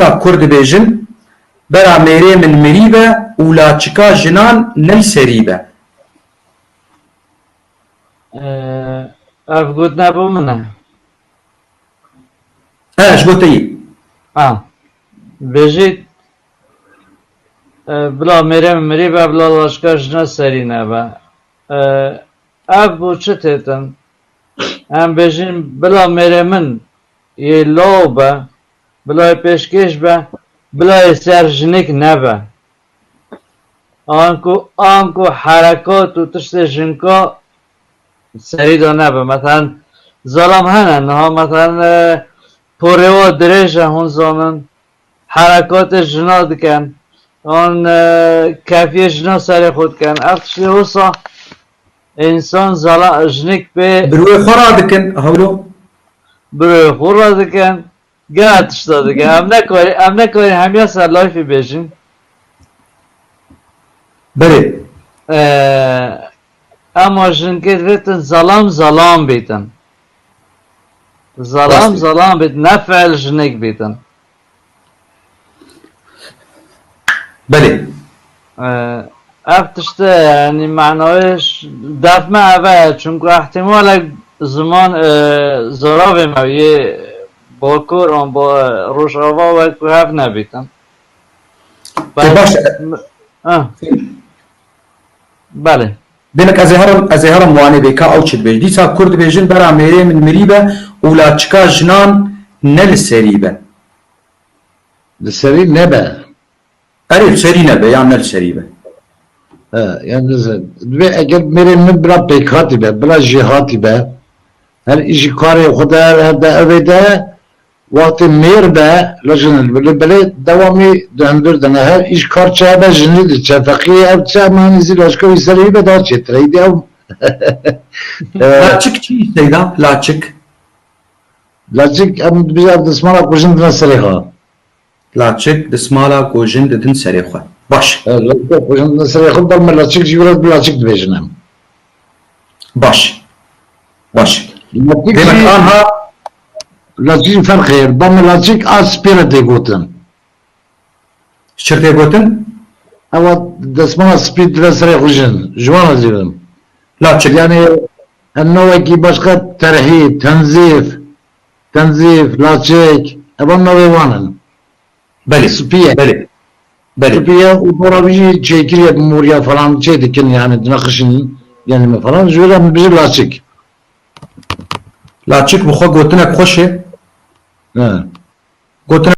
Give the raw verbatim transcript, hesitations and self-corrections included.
dîsa kur dibêjin, bera mêrê min mirî be û laçika jinan ne li serî be. E, ev gotine bo min e. He, ji bo te yî. Ha. Bêjî, e, bila mêrê min mirî be, bila laçika jina serî nebe. E, ev bo çi têtin? Em bêjin bila mêrê min yê law be, bila yê pêşkêş be, bila yê ser jinik nebe. Anku, anku herekat û tiştê jinka serî de nebe. Meselen, zalam hene, niha meselen, e, porê wa dirêj e, hûn zanin, herekatê jina dikin, an, e, kefiyê jina serê xwe dikin. Ev tiştê wisa însan zala-, jinik pê Bi rûyê xwe radikin, hewlo. Bi rûyê xwe radikin. Gera tişta dike. Em nekarî, em nekarî hemiya ser layfî bêjin. Belê. Ee, Ema jinkê divêtin zalam zalam bîtin. Zalam Rastî. Zalam bîtin. Ne fiil jinik bîtin. Belê. Ee, Ev tişt e, yanî manayê ş-, def me ev e, çunku ihtimalek ziman, e, zaravê me yê bakur an ba, e, rojava wek ku hev nebîtin. Te baş e. Ah. Belê. Belek ez ê herim, ez ê herim wanê bê ka ew çi dibêj. Dîsa kur dibêjin bera mêrê min mirî be û laçika jinan ne li serî be. Li serî nebe. Erê, li serî nebe yan ne li serî be. He, yani dibê eger mêrê min bila pêkhatî be, bila jêhatî be, her îşî karê xwe de, her de evê de, wextê mêr be, lajin li belê dewamî di hundir de ne, her îş kar çi hebe jinî diçe, feqî ev çi hema zî laçika wî serê wî be daha çêtir. Ey dê ew. Laçik çi seyda? Laçik. Laçik em dibêje ev dismala ku jin dine serê xwe. Laçik, dismala ku jin didin serê xwe. Baş. E, laçik ku jin didin serê xwe, bal me laçik jî wilo bi laçik dibêjin em. Baş. Baş. Laçik Demek jî, anha laçik jî ferq heye. Bal me laçik a spî re tê gotin. Çi tê gotin? Ewa desmala spî dide serê xwe jin. Ji wan ez jî bidim. Laçik. Yani, em navekî başqa terhî, tenzîf, tenzîf, laçik, evan navê wan in. Belê. Spî ye. Belê. Belê. Spî ye û dora wî jî çêkirî ye, mor ye falan çê dikin, yani, dina xişin, yani, me falan. Ji wê re em dibêjin laçik. Laçik bi xwe gotinek xweş e. He. Gotinek